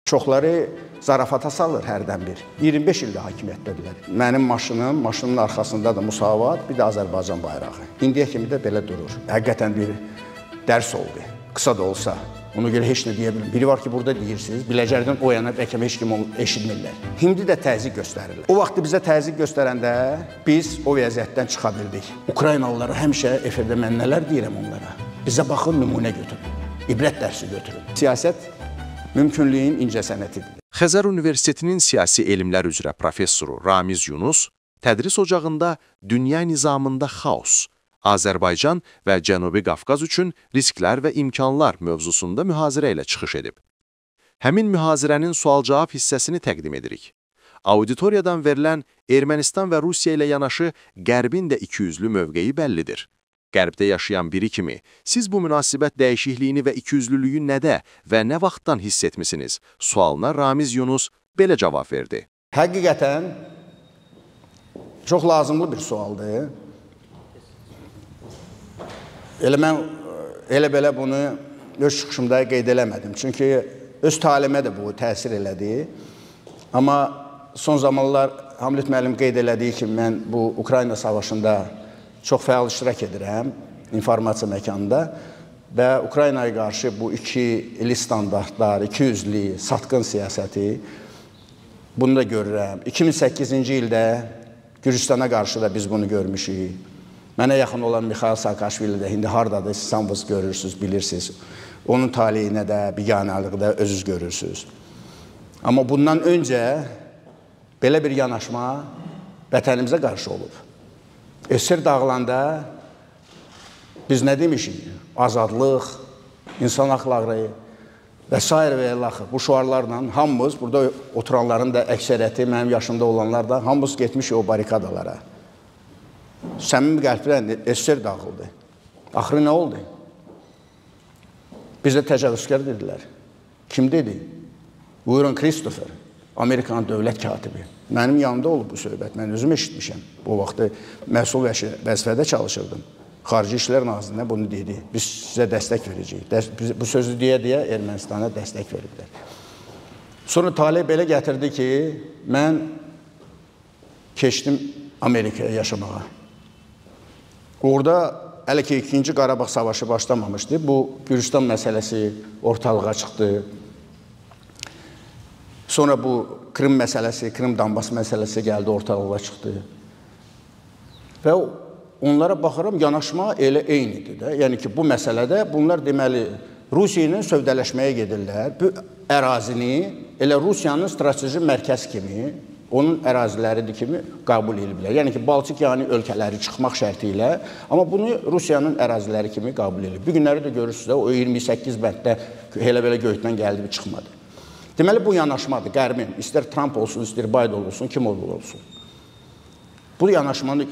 Çoxları zarafata salır hərdən bir. 25 ildir hakimiyyətdədirlər. Mənim maşınım, maşının arxasında da Musavat, bir də Azərbaycan bayrağı. İndiyə kimi də belə durur. Həqiqətən bir dərs oldu. Qısa da olsa. Ona görə heç nə deyə bilmirəm. Biri var ki, burada deyirsiniz, Biləcərdən o yana bəlkə heç kim onu eşitmirlər. İndi də təzyiq göstərirlər. O vaxtı bizə təzyiq göstərəndə biz o vəziyyətdən çıxa bildik. Ukraynalılara həmişə efirdə mən nələr deyirəm onlara. Bizə baxın, nümunə götürün. İbrət dərsi götürün. Siyasət mümkünlüyün incə sənətidir. Xəzər Universitetinin siyasi elmlər üzrə professoru Ramiz Yunus tədris ocağında dünya nizamında xaos, Azərbaycan və Cənubi Qafqaz üçün risklər və imkanlar mövzusunda mühazirə ilə çıxış edib. Həmin mühazirənin sual-cavab hissəsini təqdim edirik. Auditoriyadan verilən Ermənistan və Rusiya ilə yanaşı Qərbin də ikiyüzlü mövqeyi bəllidir. Qərbdə yaşayan biri kimi siz bu münasibət dəyişikliyini və ikiyüzlülüyü nədə və nə vaxtdan hiss etmisiniz? Sualına Ramiz Yunus belə cavab verdi. Həqiqətən çox lazımlı bir sualdır. Elə mən elə belə bunu öz çıxışımda qeyd eləmədim. Çünki öz talimə də bu təsir elədi. Amma son zamanlar Hamlet müəllim qeyd elədiyi kimi mən bu Ukrayna savaşında çox fəal iştirak edirəm informasiya məkanında və Ukraynaya qarşı bu ikili standartlar, ikiyüzlü, satqın siyasəti bunu da görürəm. 2008-ci ildə Gürcüstana qarşı da biz bunu görmüşük. Mənə yaxın olan Mixail Saakaşvili də indi hardadır, siz hamınız görürsünüz, bilirsiniz. Onun taleyinə də, biganəliyi də özünüz görürsünüz. Amma bundan öncə belə bir yanaşma vətənimizə qarşı olub. SSR dağılanda biz nə demişik? Azadlıq, insan haqları və s. və ilaxır. Bu şüarlarla hamımız, burada oturanların da əksəriyyəti, mənim yaşımda olanlar da hamımız getmişik o barikadalara. Səmimi qəlblə SSR dağıldı. Axırı nə oldu? Bizə təcavüzkar dedilər. Kim dedi? Buyurun Christopher, Amerikanın dövlət katibi. Mənim yanımda olub bu söhbət, mən özüm eşitmişəm. Bu vaxtı məsul vəzifədə çalışırdım. Xarici İşlər Nazirinə bunu dedi. Biz sizə dəstək verəcəyik. Bu sözü deyə-deyə Ermənistana dəstək veriblər. Sonra taley belə gətirdi ki, mən keçdim Amerikaya yaşamağa. Orada hələ ki, 2-ci Qarabağ savaşı başlamamışdı. Bu Gürcüstan məsələsi ortalığa çıxdı. Sonra bu Krım məsələsi, Krım-Donbas məsələsi gəldi, ortalığa çıxdı. Və onlara baxıram, yanaşma elə eynidir də. Yəni ki, bu məsələdə bunlar deməli Rusiya ilə sövdələşməyə gedirlər. Bu ərazini elə Rusiyanın strateji mərkəz kimi, onun əraziləridir kimi qəbul ediblər. Yəni ki, Baltik yani ölkələri çıxmaq şərti ilə, amma bunu Rusiyanın əraziləri kimi qəbul edib. Bu günləri də görürsünüz də, o 28 bənddə elə belə göydən gəldi, çıxmadı. Deməli, bu yanaşmadır Qərbin. İstər Trump olsun, istər Biden olsun, kim olur olsun. Bu yanaşmanı,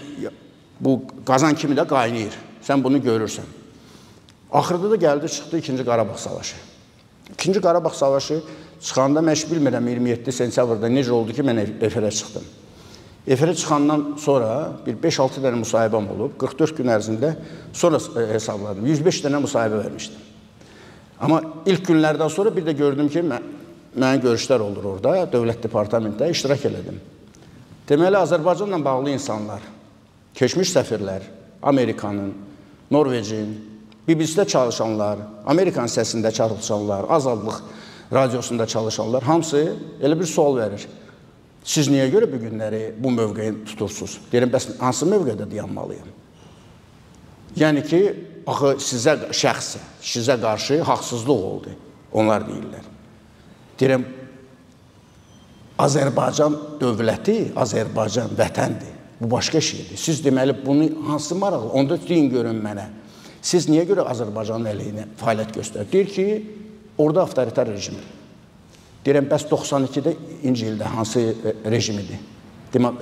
bu qazan kimi də qaynayır. Sən bunu görürsən. Axırda da gəldi, çıxdı 2-ci Qarabağ savaşı. 2-ci Qarabağ savaşı çıxanda mən heç bilmirəm 27 sentyabrda necə oldu ki, mən efirə çıxdım. Efirə çıxandan sonra bir 5-6 dənə müsahibəm olub, 44 gün ərzində sonra hesabladım. 105 dənə müsahibə vermişdim. Amma ilk günlərdən sonra bir də gördüm ki, mənim görüşlər olur orada, Dövlət Departamentdə iştirak elədim. Deməli, Azərbaycanla bağlı insanlar, keçmiş səfirlər, Amerikanın, Norveçin, BBC-də çalışanlar, Amerikan səsində çalışanlar, Azadlıq radiosunda çalışanlar, hamısı elə bir sual verir. Siz niyə görə bu günləri bu mövqeyi tutursunuz? Deyirəm, bəs hansı mövqedə dayanmalıyam? Yəni ki, axı sizə şəxsə, sizə qarşı haqsızlıq oldu, onlar deyirlər. Deyirəm, Azərbaycan dövləti, Azərbaycan vətəndir. Bu başqa şeydir. Siz deməli, bunu hansı maraqlı? Onda deyin görün mənə. Siz niyə görə Azərbaycanın əleyhinə fəaliyyət göstərir? Deyir ki, orada avtoritar rejimdir. Deyirəm, bəs 92-də inci ildə hansı rejim idi?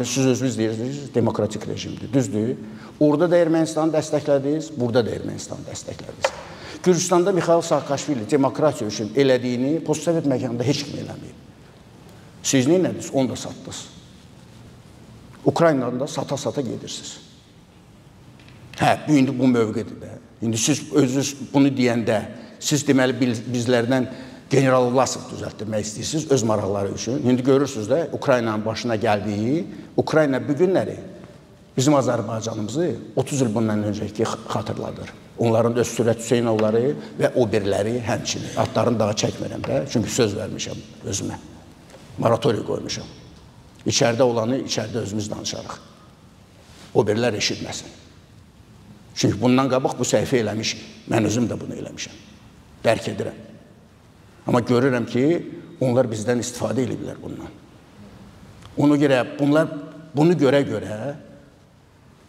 Siz özünüz deyirsiniz, demokratik rejimdir. Düzdür. Orada da Ermənistanı dəstəklədiniz, burada da Ermənistanı dəstəklədiniz. Gürcüstanda Mixail Saakaşvili demokratiya üçün elədiyini postsovet məkanında heç kim eləməyib. Siz nə elədiniz? Onu da satdınız. Ukraynada da sata-sata gedirsiniz. Hə, bu indi bu mövqedir də. İndi siz özünüz bunu deyəndə, siz deməli bizlərdən General Vlasov düzəltdirmək istəyirsiniz öz maraqları üçün. İndi görürsünüz də Ukraynanın başına gəldiyi, Ukrayna bu günləri bizim Azərbaycanımızı 30 il bundan öncəki xatırladır. Onların öz Sürət Hüseynovları və o biriləri həmçinin. Adlarını daha çəkmirəm də, çünki söz vermişəm özümə. Moratorium qoymuşam. İçəridə olanı içəridə özümüz danışarıq. O birilər eşitməsin. Çünki bundan qabaq bu səhifə eləmiş, mən özüm də bunu eləmişəm. Dərk edirəm. Amma görürəm ki, onlar bizdən istifadə ediblər bundan. Ona görə, bunlar bunu görə-görə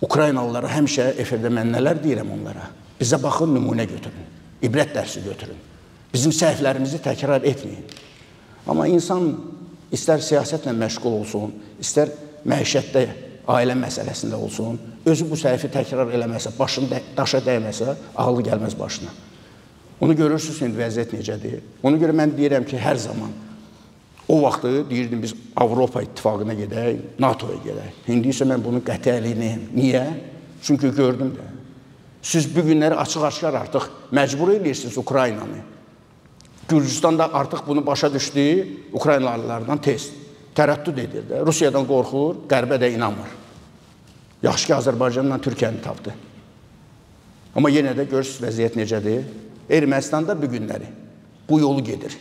Ukraynalılara həmişə efirdə mən nələr deyirəm onlara. Bizə baxın, nümunə götürün, ibrət dərsi götürün. Bizim səhvlərimizi təkrar etməyin. Amma insan istər siyasətlə məşğul olsun, istər məişətdə, ailə məsələsində olsun, özü bu səhvi təkrar eləməsə, başını daşa dəyməsə, ağlı gəlməz başına. Onu görürsünüz indi vəziyyət necədir. Ona görə mən deyirəm ki, hər zaman o vaxtı deyirdim biz Avropa İttifaqına gedək, NATO-ya gedək. İndi isə mən bunu qəti əleyhinəyəm. Niyə? Çünki gördüm də. Siz bu günləri açıq-aşkar artıq məcbur edirsiniz Ukraynanı. Gürcüstan da artıq bunu başa düşdü Ukraynalılardan tez. Tərəddüd edir də. Rusiyadan qorxur, Qərbə də inanmır. Yaxşı ki, Azərbaycanla Türkiyəni tapdı. Amma yenə də görürsünüz vəziyyət necədir. Ermənistan da bu günləri bu yolu gedir.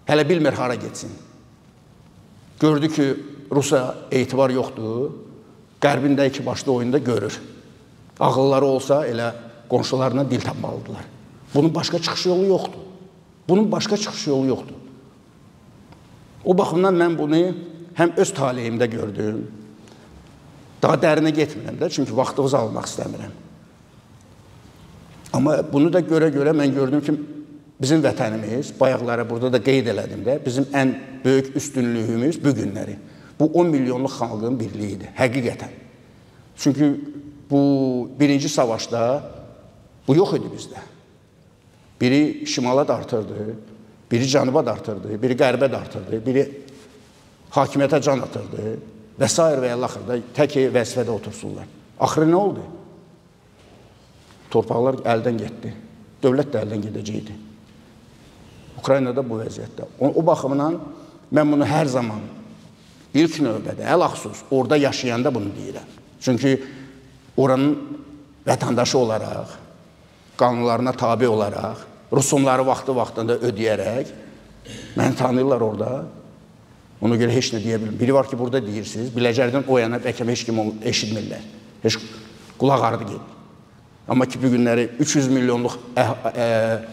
Hələ bilmir hara getsin. Gördü ki, Rusiya etibar yoxdur. Qərbin də iki başlı oyunda görür. Ağılları olsa elə qonşularına dil tapmalıdırlar. Bunun başqa çıxış yolu yoxdur. Bunun başqa çıxış yolu yoxdur. O baxımdan mən bunu həm öz taleyimdə gördüm. Daha dərinə getmirəm də, çünki vaxtınızı almaq istəmirəm. Amma bunu da görə-görə mən gördüm ki, bizim vətənimiz, bayaqlara burada da qeyd elədim də, bizim ən böyük üstünlüyümüz bu günləri. Bu 10 milyonluq xalqın birliyidir, həqiqətən. Çünki bu birinci savaşda bu yox idi bizdə. Biri şimala dartırdı, biri cənuba dartırdı, biri qərbə dartırdı, biri hakimiyyətə can atırdı və s. və axırda tək ki vəzifədə otursunlar. Axırı nə oldu? Torpaqlar əldən getdi. Dövlət də əldən gedəcəkdi. Ukraynada bu vəziyyətdə. O baxımdan mən bunu hər zaman ilk növbədə, ələxsus orada yaşayanda bunu deyirəm. Çünki oranın vətəndaşı olaraq, qanunlarına tabi olaraq, rüsumları vaxtı-vaxtında ödəyərək məni tanıyırlar orada. Ona görə heç nə deyə bilmirəm. Biri var ki, burada deyirsiniz, Biləcərdən o yana bəlkə heç kim eşitmirlər. Heç qulaq ardı gedir. Amma ki, bu günləri 300 milyonluq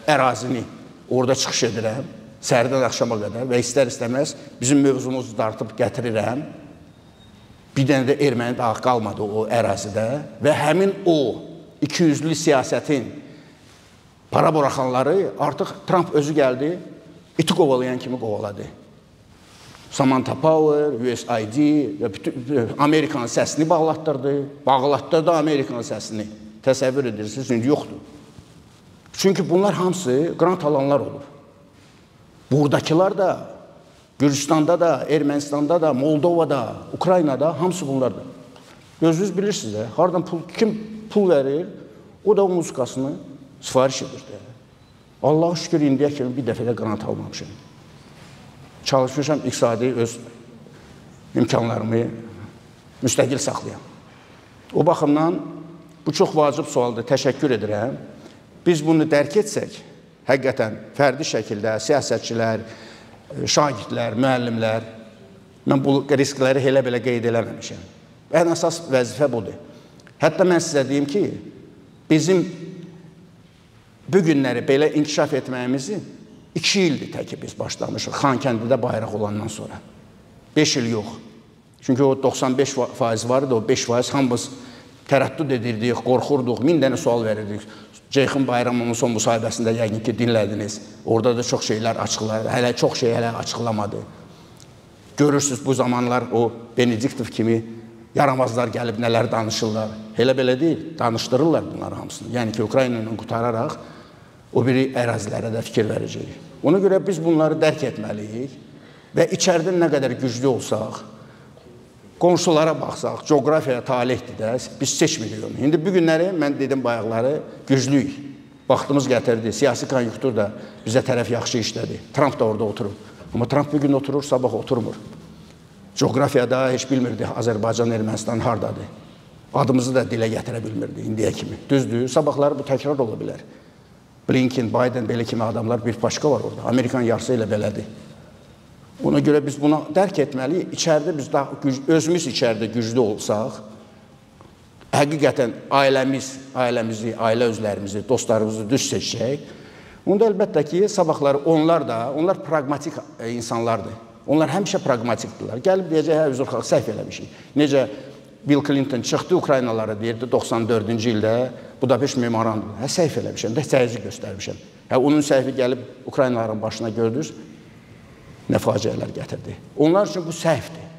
ərazini orada çıxış edirəm, səhərdən axşama qədər və istər-istəməz bizim mövzumuzu dartıb gətirirəm. Bir dənə də erməni daha qalmadı o ərazidə və həmin o ikiyüzlü siyasətin para buraxanları artıq Trump özü gəldi, iti qovalayan kimi qovaladı. Samantha Power, USAID, Amerikanın səsini bağlatdırdı, bağlatdırdı Amerikanın səsini. Təsəvvür edirsiniz, indi yoxdur. Çünki bunlar hamısı qrant alanlar olub. Buradakılar da, Gürcüstanda da, Ermənistanda da, Moldovada, Ukraynada hamısı bunlardır. Özünüz bilirsiniz də, hardan pul, kim pul verir, o da o muzikasını sifariş edir. Allaha şükür, indiyə kimi bir dəfə də qrant almamışam. Çalışmışam iqtisadi öz imkanlarımı müstəqil saxlayam. O baxımdan bu çox vacib sualdır, təşəkkür edirəm. Biz bunu dərk etsək, həqiqətən fərdi şəkildə siyasətçilər, şagirdlər, müəllimlər, mən bu riskləri elə belə qeyd eləməmişəm. Ən əsas vəzifə budur. Hətta mən sizə deyim ki, bizim bu günləri belə inkişaf etməyimizi 2 ildir tək ki biz başlamışıq, Xankəndidə bayraq olandan sonra. 5 il yox. Çünki o 95% var idi, o 5% hamımız tərəddüd edirdik, qorxurduq, 1000 dənə sual verirdik. Ceyhun Bayramovun son müsahibəsində yəqin ki, dinlədiniz. Orada da çox şeylər açıqladı, hələ çox şey hələ açıqlamadı. Görürsünüz, bu zamanlar o Benediktov kimi yaramazlar gəlib nələr danışırlar. Elə belə deyil, danışdırırlar bunları hamısını. Yəni ki, Ukrayna ilə qurtararaq o biri ərazilərə də fikir verəcəyik. Ona görə biz bunları dərk etməliyik və içəridə nə qədər güclü olsaq, qonşulara baxsaq, coğrafiyaya talihdir də, biz seçmirik onu. İndi bu günləri, mən dedim bayaqları, güclüyük. Vaxtımız gətirdi, siyasi konjunktur da bizə tərəf yaxşı işlədi. Tramp da orada oturub. Amma Tramp bir gün oturur, sabah oturmur. Coğrafiyada heç bilmirdi Azərbaycan, Ermənistan hardadır. Adımızı da dilə gətirə bilmirdi indiyə kimi. Düzdür, sabahları bu təkrar ola bilər. Blinken, Biden belə kimi adamlar bir başqa var orada. Amerikan yarısı elə belədir. Ona görə biz bunu dərk etməliyik. İçəridə biz daha özümüz içəridə güclü olsaq, həqiqətən ailəmizi, ailə üzvlərimizi, dostlarımızı düz seçsək, onda əlbəttə ki, sabahları onlar praqmatik insanlardır. Onlar həmişə praqmatikdirlər. Gəlib deyəcək, hə, üzr xalq, səhv eləmişik. Necə Bill Clinton çıxdı Ukraynalara deyirdi 94-cü ildə Budapeşt memorandumu. Hə, səhv eləmişəm, də təzyiq göstərmişəm. Hə, onun səhvi gəlib Ukraynaların başına gördünüz, nə faciələr gətirdi. Onlar üçün bu səhvdir.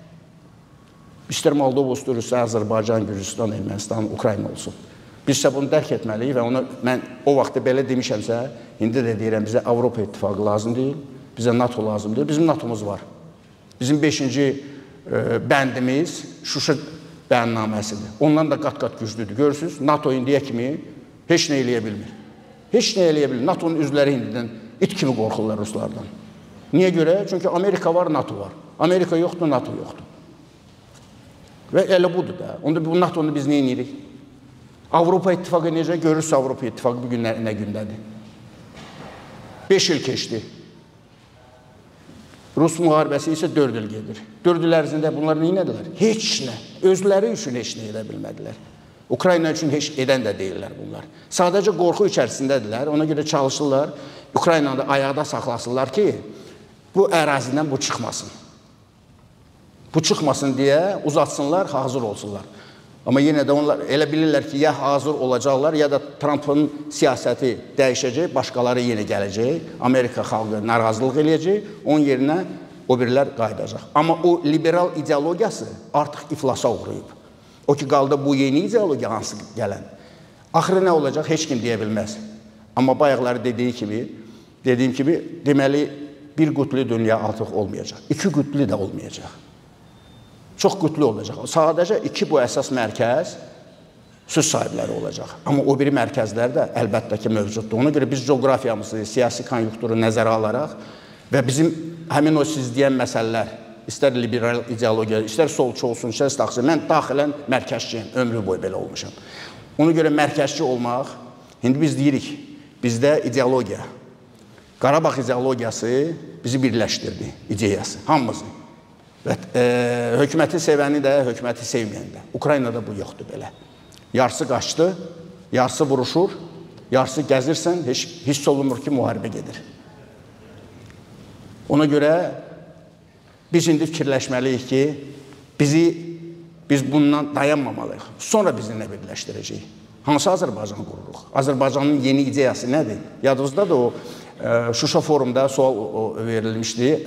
İstər Moldova olsun, Rusiya, Azərbaycan, Gürcüstan, Ermənistan, Ukrayna olsun. Biz isə bunu dərk etməliyik və onu mən o vaxtda belə demişəmsə, indi də deyirəm, bizə Avropa İttifaqı lazım deyil, bizə NATO lazım deyil. Bizim NATO-muz var. Bizim 5-ci bəndimiz Şuşa bəyannaməsidir. Ondan da qat-qat güclüdür. Görürsünüz, NATO indiyə kimi heç nə eləyə bilmir. Heç nə eləyə bilmir. NATO-nun üzvləri indidən it kimi qorxurlar ruslardan. Niyə görə? Çünki Amerika var, NATO var. Amerika yoxdur, NATO yoxdur. Və elə budur da. Onda bu NATO-nu biz nə edirik? Avropa İttifaqı necə? Görürsünüz Avropa İttifaqı bu günlər nə gündədir? 5 il keçdi. Rus müharibəsi isə 4 il gedir. 4 il ərzində bunlar nə etdilər? Heç nə. Özləri üçün heç nə edə bilmədilər. Ukrayna üçün heç edən də deyirlər bunlar. Sadəcə qorxu içərisindədirlər. Ona görə çalışırlar. Ukraynanı da ayaqda saxlasınlar ki, bu ərazidən bu çıxmasın. Bu çıxmasın deyə uzatsınlar, hazır olsunlar. Amma yenə də onlar elə bilirlər ki, ya hazır olacaqlar, ya da Trumpın siyasəti dəyişəcək, başqaları yenə gələcək, Amerika xalqı narazılıq eləyəcək, onun yerinə o birilər qayıdacaq. Amma o liberal ideologiyası artıq iflasa uğrayıb. O ki, qaldı bu yeni ideologiya hansı gələn. Axırı nə olacaq, heç kim deyə bilməz. Amma bayaqları dediyim kimi, deməli, bir qutlu dünya artıq olmayacaq. İki qutlu da olmayacaq. Çox qutlu olacaq. Sadəcə iki bu əsas mərkəz söz sahibləri olacaq. Amma o biri mərkəzlər də əlbəttə ki, mövcuddur. Ona görə biz coğrafiyamızı, siyasi konjukturu nəzərə alaraq və bizim həmin o siz deyən məsələlər, istər liberal ideologiya, istər solçu olsun, istər sağçı, mən daxilən mərkəzçiyəm, ömrü boyu belə olmuşam. Ona görə mərkəzçi olmaq, indi biz deyirik, bizdə ideologiya, Qarabağ ideologiyası bizi birləşdirdi, ideyası, hamımızı. Və hökuməti sevəni də, hökuməti sevməyəni də. Ukraynada bu yoxdur belə. Yarısı qaçdı, yarısı vuruşur, yarısı gəzirsən, heç hiss olunmur ki, müharibə gedir. Ona görə biz indi fikirləşməliyik ki, biz bundan dayanmamalıyıq. Sonra bizi nə birləşdirəcək? Hansı Azərbaycan qururuq? Azərbaycanın yeni ideyası nədir? Yadınızda da o Şuşa forumda sual verilmişdi.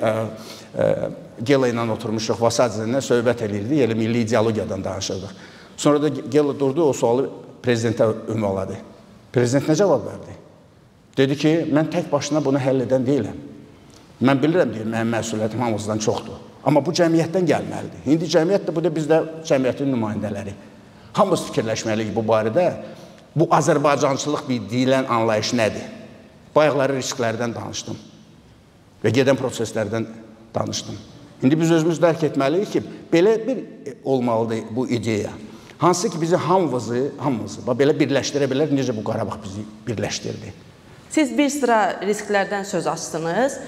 Gela ilə oturmuşuq, Vasadze ilə söhbət eləyirdik, elə milli ideologiyadan danışırdıq. Sonra da Gela durdu, o sualı prezidentə ünvanladı. Prezident nə cavab verdi? Dedi ki, mən tək başına bunu həll edən deyiləm. Mən bilirəm, deyir, mənim məsuliyyətim hamımızdan çoxdur. Amma bu cəmiyyətdən gəlməlidir. İndi cəmiyyət də, bu da bizdə cəmiyyətin nümayəndələri. Hamımız fikirləşməliyik bu barədə. Bu azərbaycançılıq bir deyilən anlayış nədir? Bayaqları risklərdən danışdım və gedən proseslərdən danışdım. İndi biz özümüz dərk etməliyik ki, belə bir olmalıdır bu ideya. Hansı ki, bizi hamımızı belə birləşdirə bilər, necə bu Qarabağ bizi birləşdirdi. Siz bir sıra risklərdən söz açdınız.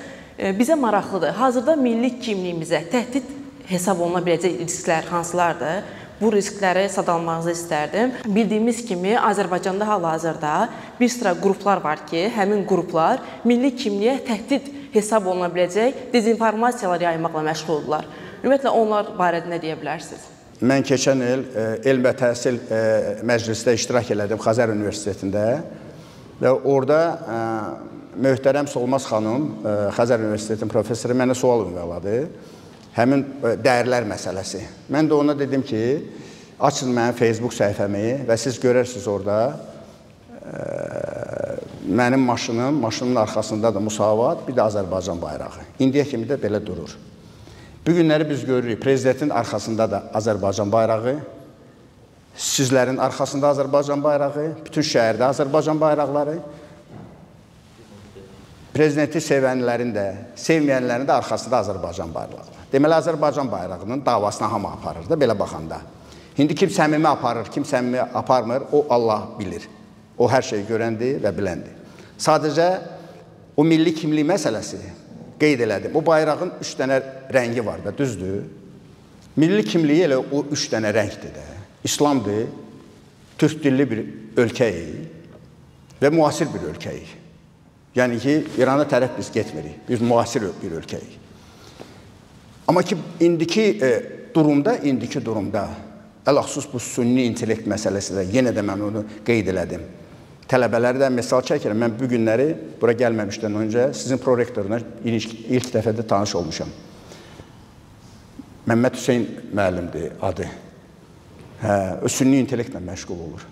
Bizə maraqlıdır. Hazırda milli kimliyimizə təhdid hesab oluna biləcək risklər hansılardır? Bu riskləri sadalmağınızı istərdim. Bildiyimiz kimi, Azərbaycanda hal-hazırda bir sıra qruplar var ki, həmin qruplar milli kimliyə təhdid hesab oluna biləcək dezinformasiyalar yaymaqla məşğuldurlar. Ümumiyyətlə, onlar barədə nə deyə bilərsiniz? Mən keçən il Elm və Təhsil Məclisdə iştirak elədim Xəzər Universitetində və orada möhtərəm Solmaz xanım, Xəzər Universitetinin professoru mənə sual ünvanladı. Həmin dəyərlər məsələsi. Mən də ona dedim ki, açın mənim Facebook səhifəmi və siz görərsiniz orada mənim maşınım, maşının arxasında da Musavat, bir də Azərbaycan bayrağı. İndiyə kimi də belə durur. Bu günləri biz görürük, prezidentin arxasında da Azərbaycan bayrağı, sizlərin arxasında Azərbaycan bayrağı, bütün şəhərdə Azərbaycan bayraqları. Prezidenti sevənlərin də, sevməyənlərin də arxasında Azərbaycan bayrağı var. Deməli, Azərbaycan bayrağının davasına hamı aparır da, belə baxanda. İndi kim səmimi aparır, kim səmimi aparmır, o Allah bilir. O hər şeyi görəndir və biləndir. Sadəcə o milli kimlik məsələsi qeyd elədim. O bayrağın 3 dənə rəngi var da, düzdür? Milli kimliyi elə o 3 dənə rəngdir də. İslamdır, türk dilli bir ölkəyik və müasir bir ölkəyik. Yəni ki, İrana tərəf biz getmirik. Biz müasir bir ölkəyik. Amma ki, indiki durumda, ələxsus bu sünni intellekt məsələsi də, yenə də mən onu qeyd elədim. Tələbələri də misal çəkirəm. Mən bu günləri bura gəlməmişdən öncə sizin prorektoruna ilk dəfədə tanış olmuşam. Məmməd Hüseyn müəllimdir adı. Hə, o sünni intellektlə məşğul olur.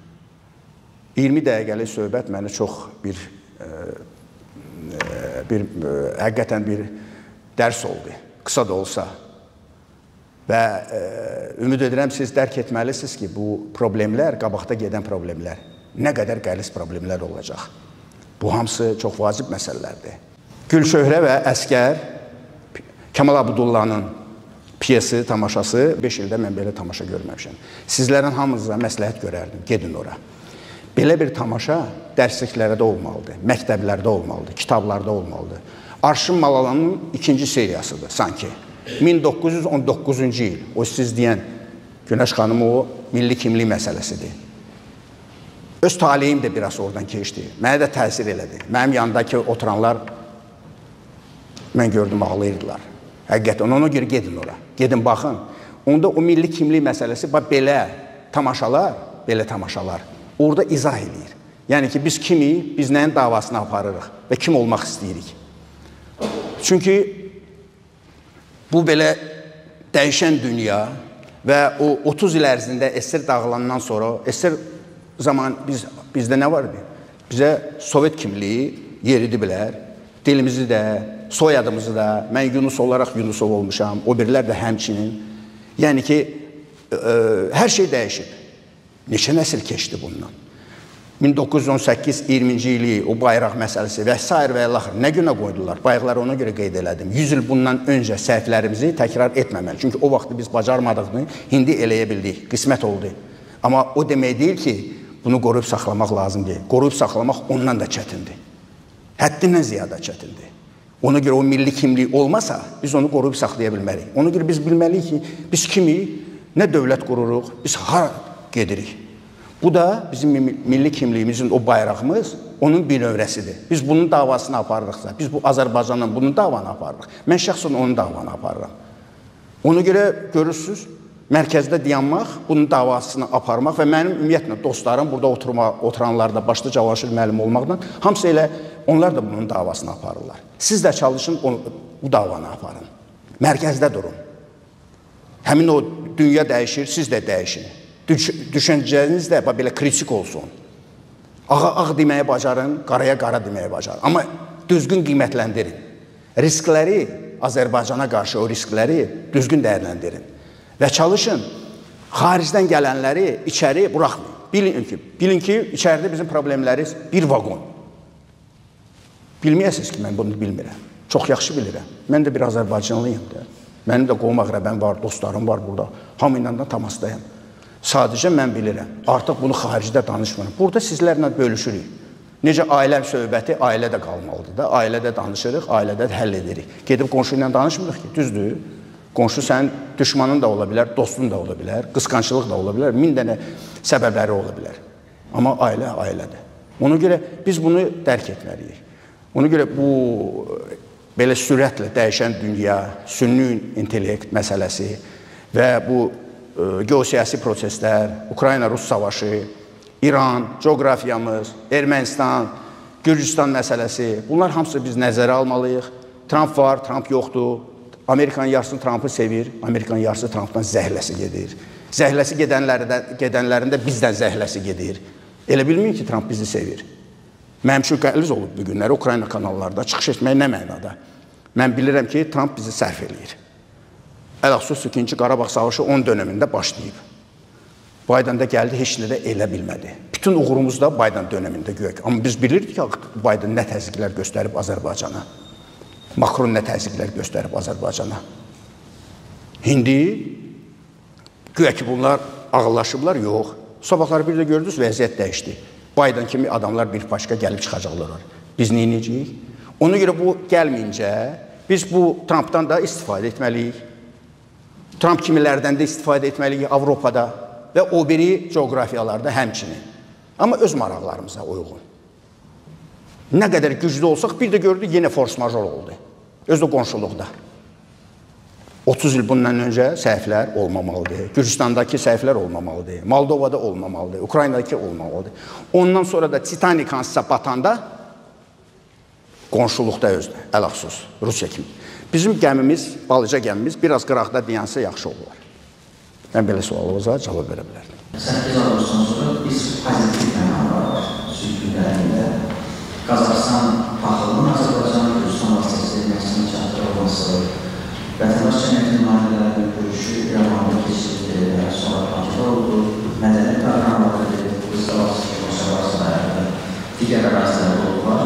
20 dəqiqəlik söhbət məni çox bir həqiqətən bir dərs oldu, qısa da olsa. Və ümid edirəm, siz dərk etməlisiniz ki, bu problemlər, qabaqda gedən problemlər, nə qədər qəliz problemlər olacaq. Bu hamısı çox vacib məsələlərdir. Gülçöhrə və Əskər, Kamal Abdullanın piyesi, tamaşası, 5 ildə mən belə tamaşa görməmişəm. Sizlərin hamınıza məsləhət görərdim, gedin ora. Belə bir tamaşa dərsliklərdə olmalıdır, məktəblərdə olmalıdır, kitablarda olmalıdır. Arşın Malalanın ikinci seriyasıdır sanki. 1919-cu il, o siz deyən Günəş xanım o milli kimlik məsələsidir. Öz taleyim də biraz oradan keçdi. Mənə də təsir elədi. Mənim yanındakı oturanlar, mən gördüm, ağlayırdılar. Həqiqətən, ona görə gedin ora. Gedin, baxın. Onda o milli kimlik məsələsi, bax, belə tamaşalar, belə tamaşalar orada izah eləyir. Yəni ki, biz kimik, biz nəyin davasını aparırıq və kim olmaq istəyirik. Çünki bu belə dəyişən dünya və o 30 il ərzində SSR dağılandan sonra, SSR zaman bizdə nə var idi? Bizə Sovet kimliyi yeridiblər, dilimizi də, soyadımızı da, mən Yunus olaraq Yunusov olmuşam, o birilər də həmçinin. Yəni ki, hər şey dəyişib. Neçə nəsil keçdi bundan? 1918-20-ci ili, o bayraq məsələsi və s. və ilaxır. Nə günə qoydular? Bayaqları ona görə qeyd elədim. 100 il bundan öncə səhvlərimizi təkrar etməməli. Çünki o vaxtı biz bacarmadığını indi eləyə bildik. Qismət oldu. Amma o demək deyil ki, bunu qoruyub saxlamaq lazım deyil. Qoruyub saxlamaq ondan da çətindir. Həddindən ziyadə çətindir. Ona görə o milli kimlik olmasa, biz onu qoruyub saxlaya bilmərik. Ona görə biz bilməliyik ki, biz kimik, nə dövlət qururuq, biz hara gedirik. Bu da bizim milli kimliyimizin o bayrağımız, onun bir növrəsidir. Biz bunun davasını aparırıqsa, biz bu Azərbaycanla bunun davanı aparırıq. Mən şəxsən onun davanı aparıram. Ona görə görürsünüz, mərkəzdə dayanmaq, bunun davasını aparmaq və mənim ümumiyyətlə dostlarım, burada oturanlar da, başda Cavanşir müəllim olmaqla, hamısı elə onlar da bunun davasını aparırlar. Siz də çalışın, bu davanı aparın. Mərkəzdə durun. Həmin o dünya dəyişir, siz də dəyişin. Düşüncəniz də belə kritik olsun. Ağa ağ deməyə bacarın, qaraya qara deməyə bacarın. Amma düzgün qiymətləndirin. Riskləri, Azərbaycana qarşı o riskləri düzgün dəyərləndirin. Və çalışın, xaricdən gələnləri içəri buraxmayın. Bilin ki, içəridə bizim problemlərimiz bir vaqon. Bilməyəsiniz ki, mən bunu bilmirəm. Çox yaxşı bilirəm. Mən də bir Azərbaycanlıyım da. Mənim də qohum əqrəbəm var, dostlarım var burada. Hamı ilə də təmasdayım. Sadəcə mən bilirəm. Artıq bunu xaricdə danışmıram. Burada sizlərlə bölüşürük. Necə ailə söhbəti ailədə qalmalıdır da. Ailədə danışırıq, ailədə həll edirik. Gedib qonşu ilə danışmırıq ki, düzdür. Qonşu sənin düşmanın da ola bilər, dostun da ola bilər, qısqançılıq da ola bilər, min dənə səbəbləri ola bilər. Amma ailə ailədir. Ona görə biz bunu dərk etməliyik. Ona görə bu belə sürətlə dəyişən dünya, sünni intellekt məsələsi və bu geosiyasi proseslər, Ukrayna-Rus savaşı, İran, coğrafiyamız, Ermənistan, Gürcüstan məsələsi, bunlar hamısı biz nəzərə almalıyıq. Tramp var, Tramp yoxdur. Amerikanın yarısını Trampı sevir, Amerikanın yarısı Trampdan zəhləsi gedir. Zəhləsi gedənlərində bizdən zəhləsi gedir. Elə bilməyin ki, Tramp bizi sevir. Mənim üçün qəliz olub bu günləri Ukrayna kanallarda çıxış etmək nə mənada? Mən bilirəm ki, Tramp bizi sərf eləyir. Ələxsus 2-ci Qarabağ savaşı onun dönəmində başlayıb. Biden də gəldi, heç nə də elə bilmədi. Bütün Bütün uğurumuz da Biden dönəmində güya ki. Amma biz bilirdik ki, Biden nə təzyiqlər göstərib Azərbaycana. Macron nə təzyiqlər göstərib Azərbaycana. İndi güya ki, bunlar ağıllaşıblar, yox. Sabahları bir də gördünüz, vəziyyət dəyişdi. Biden kimi adamlar bir paşka gəlib çıxacaqlar oraya. Biz nə edəcəyik? Ona görə bu gəlməyincə biz bu Trumpdan da istifadə etməliyik. Trump kimilərdən də istifadə etməliyik Avropada və o biri coğrafiyalarda həmçinin. Amma öz maraqlarımıza uyğun. Nə qədər güclü olsaq, bir də gördük, yenə force major oldu. Özü də qonşuluqda. 30 il bundan öncə səhvlər olmamalıdır. Gürcüstandakı səhvlər olmamalıdır. Moldovada olmamalıdır. Ukraynadakı olmamalıdır. Ondan sonra da Titanic hansısa batanda qonşuluqda özdə, ələxsus, Rusiya kimi. Bizim gəmimiz, balaca gəmimiz biraz qıraqda dayansa yaxşı olar. Mən belə sualınıza cavab verə bilərdim. 8 avqustdan sonra biz pozitiv məna var sülh gündəliyində. Qazaxıstan taxılının Azərbaycan Gürcüstan vasitəsilə Ermənistana çatdırılması, vətəndaş cəmiyyəti nümayəndələrinin görüşü İrəvanda keçirildi və sonra Bakıda oldu, mədəni proqramları verildi, Qızıl Sarayında, digər ərazilərdə oldular.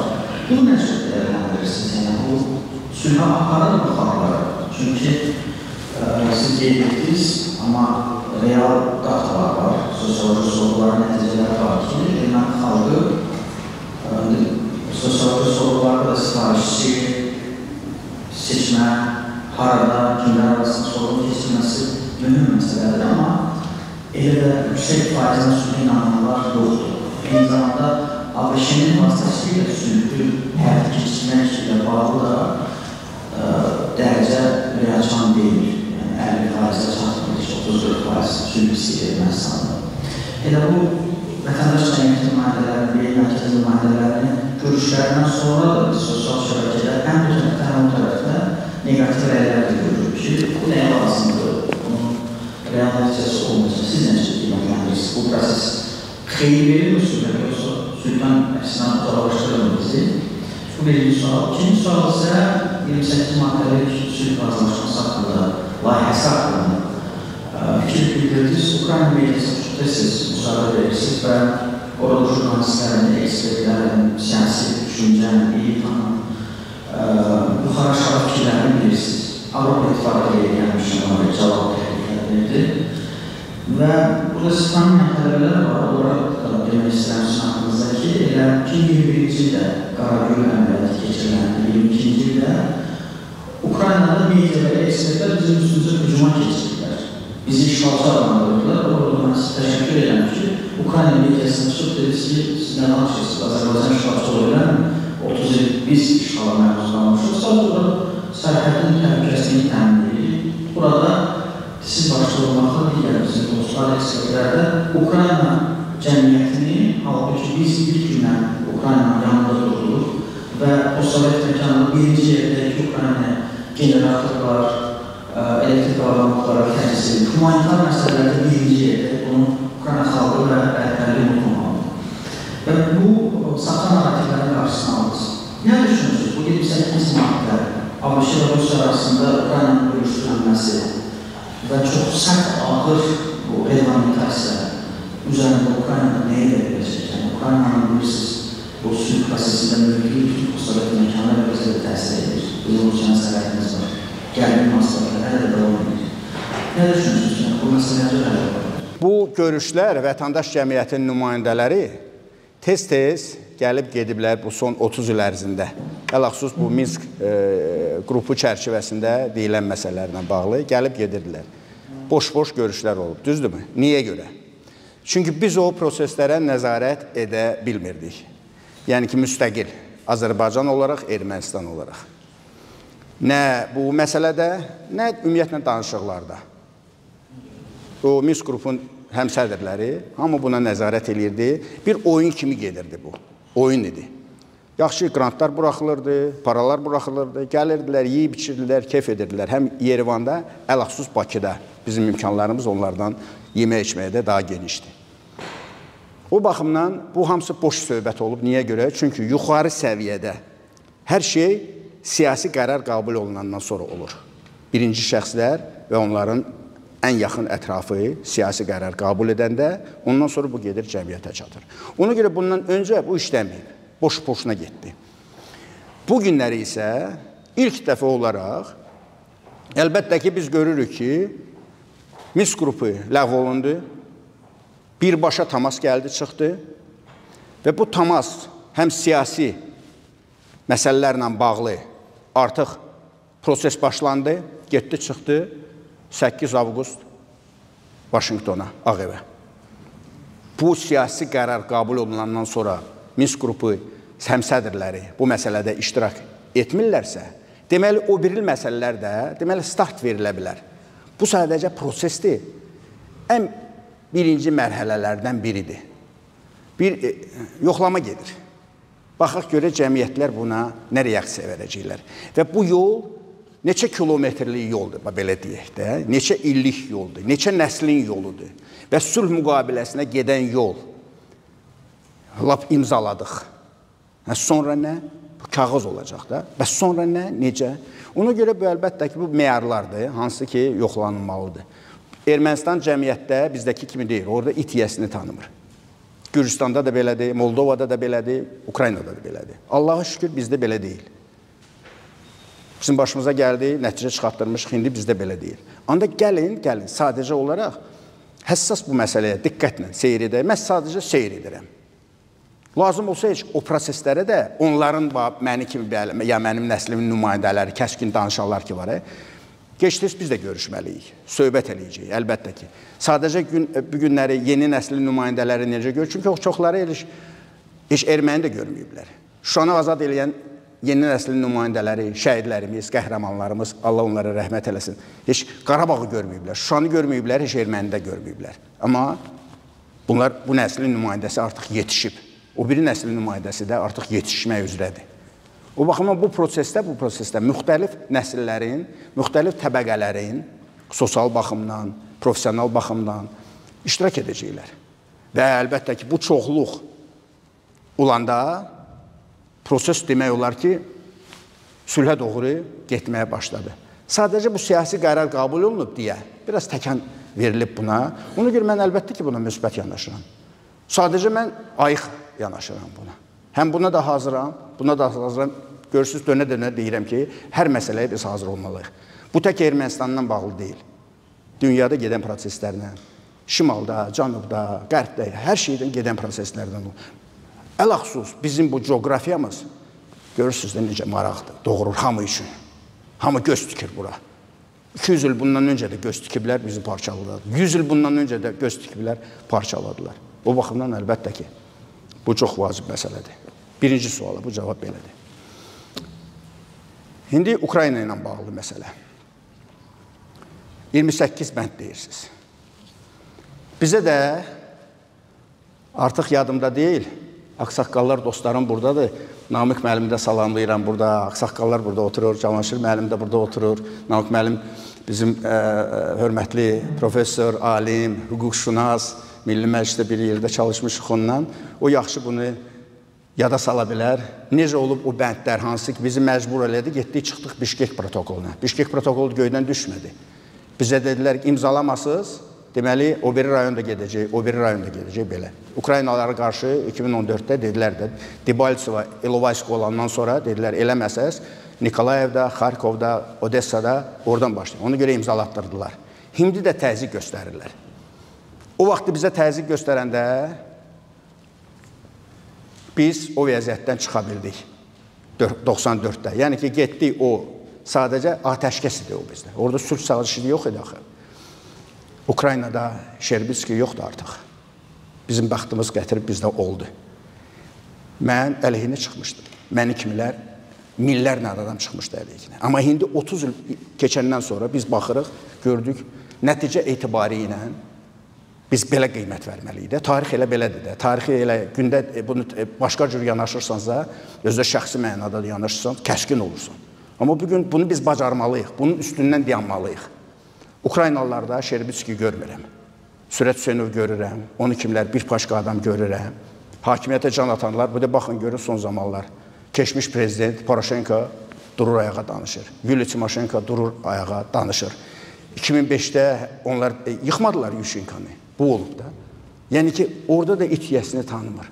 Bunu necə dəyərləndirirsiniz? Yəni, bu sülhə aparır mı xalqları? Çünki siz qeyd etdiniz, amma real datalar var, sosioloji sorğuların nəticələri var ki, erməni xalqı sosioloji sorğularda da sifarişçi, seçmə, harada, kimlər arasında sorğu keçirməsi mühüm məsələdir, amma elə də yüksək faizlə sülhə inananlar yoxdur. Eyni zamanda ABŞ-nin vasitəsilə sülhü həyata keçirmək ilə bağlı da dərəcə ürəkaçan deyil. Yəni 50%-ə çatmır, 34% sülh istəyir Ermənistanda. Elə bu vətəndaş cəmiyyəti nümayəndələrinin, birlik mərkəzi nümayəndələrinin görüşlərindən sonra da biz sosial şəbəkədə həm bu tərəfdə, həm o tərəfdə neqativ rəylər də görürük ki, bu nəyə lazımdır, bunun real nəticəsi olmayacaq. Siz necə qiymətləndirirsiniz? Bu proses xeyir verirmi sülhə, yoxsa sülhdən əksinə uzaqlaşdırır bizi? Bu birinci sual. İkinci sual isə 28 maddəlik sülh razılaşması haqqında, layihəsi haqqında fikir bildirdiniz. Ukrayna mediasına çox tez-tez müsahibə verirsiniz və orada jurnalistlərin, ekspertlərin, siyasi düşüncənin, elitanın yuxarı-aşağı fikirlərini bilirsiniz. Avropa İttifaqı ilə gəlmişəm, ona cavab təkliflər verdi. Və burada siz tanımayan tələbələr var, onlara da demək istəyirəm sizin haqqınızda ki, elə 2021-ci ildə Qaragöl əməliyyatı keçiriləndi, 22-ci ildə Ukraynada media və ekspertlər bizim üstümüzə hücuma keçirdilər. Bizi işğalçı adlandırdılar. Orada mən sizə təşəkkür edirəm ki, Ukrayna mediasını çıxıb dediniz ki, siz nə danışırsınız, Azərbaycan işğalçı ola bilərmi? 30 il biz işğala məruz qalmışıq. Sadəcə olaraq sərhədin təhlükəsizliyini təmin edirik. Burada siz başda olmaqla digər bizim dostlar, ekspertlər də Ukrayna cəmiyyətini, halbuki biz ilk gündən Ukraynanın yanında durduq və postsovet məkanında birinci yerdəki Ukraynaya generatorlar, elektrik avadanlıqlara təchiz edilir. Humanitar məsələlərdə birinci yerdə bunu Ukrayna xalqı və rəhbərliyi unutmamalıdır. Və bu saxta narrativlərin qarşısını aldınız. Nə düşünürsünüz? Bu 28 maddə ABŞ və Rusiya arasında Ukraynanın bölüşdürülməsi və çox sərt, ağır bu reqlamentasiya üzərində Ukraynada nə edə biləcək? Yəni, Ukraynanın bilirsiniz, bu sülh prosesində mövqeyi bütün postsovet məkanı və bizə də təsir edir. Bizim Rusiyanın sərhədimiz var. Gərgin münasibətlər hələ də davam edir. Nə düşünürsünüz? Yəni, bu məsələ necə həll ola bilər? Bu görüşlər vətəndaş cəmiyyətinin nümayəndələri tez-tez gəlib gediblər bu son 30 il ərzində. Ələxsus bu Minsk qrupu çərçivəsində deyilən məsələlərlə bağlı gəlib gedirdilər. Boş-boş görüşlər olub, düzdürmü? Niyə görə? Çünki biz o proseslərə nəzarət edə bilmirdik. Yəni ki, müstəqil Azərbaycan olaraq, Ermənistan olaraq. Nə bu məsələdə, nə ümumiyyətlə danışıqlarda. O Minsk qrupun həmsədrləri hamı buna nəzarət eləyirdi. Bir oyun kimi gedirdi bu. Oyun idi. Yaxşı qrantlar buraxılırdı, paralar buraxılırdı, gəlirdilər, yeyib içirdilər, keyf edirdilər. Həm Yerevanda, ələxsus Bakıda bizim imkanlarımız onlardan yemək içməyə də daha genişdir. O baxımdan bu hamısı boş söhbət olub. Niyə görə? Çünki yuxarı səviyyədə hər şey siyasi qərar qəbul olunandan sonra olur. Birinci şəxslər və onların Ən yaxın ətrafı siyasi qərar qəbul edəndə, ondan sonra bu gedir cəmiyyətə çatır. Ona görə bundan öncə bu işləməyib, boş-boşuna getdi. Bu günləri isə ilk dəfə olaraq, əlbəttə ki, biz görürük ki, Minsk qrupu ləğv olundu, birbaşa təmas gəldi, çıxdı və bu təmas həm siyasi məsələlərlə bağlı artıq proses başlandı, getdi, çıxdı 8 avqust Vaşinqtona, Ağ Evə. Bu siyasi qərar qəbul olunandan sonra Minsk qrupu həmsədrləri bu məsələdə iştirak etmirlərsə, deməli, o biri məsələlər də, deməli, start verilə bilər. Bu sadəcə prosesdir. Ən birinci mərhələlərdən biridir. Bir yoxlama gedir. Baxaq görə cəmiyyətlər buna nə reaksiya verəcəklər. Və bu yol neçə kilometrlik yoldur, belə deyək də, neçə illik yoldur, neçə nəslin yoludur və sülh müqaviləsinə gedən yol lap imzaladıq. Sonra nə? Bu kağız olacaq da. Və sonra nə? Necə? Ona görə bu əlbəttə ki, bu meyarlardır, hansı ki, yoxlanılmalıdır. Ermənistan cəmiyyətdə bizdəki kimi deyil, orada it yiyəsini tanımır. Gürcüstanda da belədir, Moldovada da belədir, Ukraynada da belədir. Allaha şükür bizdə belə deyil. Bizim başımıza gəldi, nəticə çıxartdırmışıq, indi bizdə belə deyil. Onda gəlin, sadəcə olaraq həssas bu məsələyə diqqətlə seyr edək. Mən sadəcə seyr edirəm. Lazım olsa heç o proseslərə də onların məni kimi, ya mənim nəslimin nümayəndələri, kəskin danışanlar ki var, keçdiniz biz də görüşməliyik, söhbət eləyəcəyik, əlbəttə ki. Sadəcə bu günləri yeni nəslin nümayəndələri necə görür? Çünki çoxları heç erməni də görməyiblər. Şuşanı azad eləyən yeni nəslin nümayəndələri, şəhidlərimiz, qəhrəmanlarımız, Allah onlara rəhmət eləsin. Heç Qarabağı görməyiblər, Şuşanı görməyiblər, heç erməni də görməyiblər. Amma bunlar, bu nəslin nümayəndəsi artıq yetişib. O biri nəslin nümayəndəsi də artıq yetişmək üzrədir. O baxımdan bu prosesdə müxtəlif nəsillərin, müxtəlif təbəqələrin sosial baxımdan, professional baxımdan iştirak edəcəklər. Və əlbəttə ki, bu çoxluq olanda proses demək olar ki, sülhə doğru getməyə başladı. Sadəcə bu siyasi qərar qəbul olunub deyə biraz təkan verilib buna. Ona görə mən əlbəttə ki, buna müsbət yanaşıram. Sadəcə mən ayıq yanaşıram buna. Həm buna da hazıram, buna da hazıram. Görürsünüz, dönə-dönə deyirəm ki, hər məsələyə biz hazır olmalıyıq. Bu tək Ermənistandan bağlı deyil. Dünyada gedən proseslərlə, şimalda, cənubda, qərbdə, hər şeydən gedən proseslərdən olur. Ələxsus bizim bu coğrafiyamız, görürsünüz də necə maraqdır, doğurur hamı üçün. Hamı göz tikir bura. 200 il bundan öncə də göz tikiblər, bizi parçaladılar. 100 il bundan öncə də göz tikiblər, parçaladılar. O baxımdan əlbəttə ki, bu çox vacib məsələdir. Birinci suala bu cavab belədir. İndi Ukrayna ilə bağlı məsələ. 28 bənd deyirsiniz. Bizə də artıq yadımda deyil, ağsaqqallar dostlarım buradadır. Namiq müəllimi də salamlayıram burada, ağsaqqallar burada oturur, Cavanşir müəllim də burada oturur. Namiq müəllim bizim hörmətli professor, alim, hüquqşünas, Milli Məclisdə bir yerdə çalışmışıq ondan. O yaxşı bunu yada sala bilər. Necə olub o bəndlər hansı ki, bizi məcbur elədi, getdik, çıxdıq Bişkek protokoluna. Bişkek protokolu göydən düşmədi. Bizə dedilər ki, imzalamasız, deməli, o biri rayonda gedəcək, o biri rayonda gedəcək, belə. Ukraynalara qarşı 2014-də dedilər də, Debaltseva, Ilovaysk olandan sonra dedilər, eləməsəz, Nikolayevdə, Xarkovda, Odessada oradan başlayın. Ona görə imzalatdırdılar. İndi də təzyiq göstərirlər. O vaxtı bizə təzyiq göstərəndə biz o vəziyyətdən çıxa bildik 94-də. Yəni ki, getdik o, sadəcə atəşkəs idi o bizdə. Orada sülh sazişi yox idi axı. Ukraynada Şerbitski yoxdur artıq. Bizim bəxtimiz gətirib bizdə oldu. Mən əleyhinə çıxmışdım. Məni kimlər, minlərlə adam çıxmışdı əleyhinə. Amma indi 30 il keçəndən sonra biz baxırıq, gördük, nəticə etibarı ilə biz belə qiymət verməliyik də. Tarix elə belədir də. Tarixi elə gündə bunu başqa cür yanaşırsansa, özdə şəxsi mənada da yanaşırsan, kəskin olursan. Amma bugün bunu biz bacarmalıyıq, bunun üstündən dayanmalıyıq. Ukraynalılarda Şerbitski görmürəm. Sürət Hüseynov görürəm, onu kimlər, bir paşqa adam görürəm. Hakimiyyətə can atanlar, bu da baxın görün son zamanlar. Keçmiş prezident Poroşenko durur ayağa danışır. Yuliya Timoşenko durur ayağa danışır. 2005-də onlar yıxmadılar Yuşenkanı. Bu olub da. Yəni ki, orada da it yiyəsini tanımır.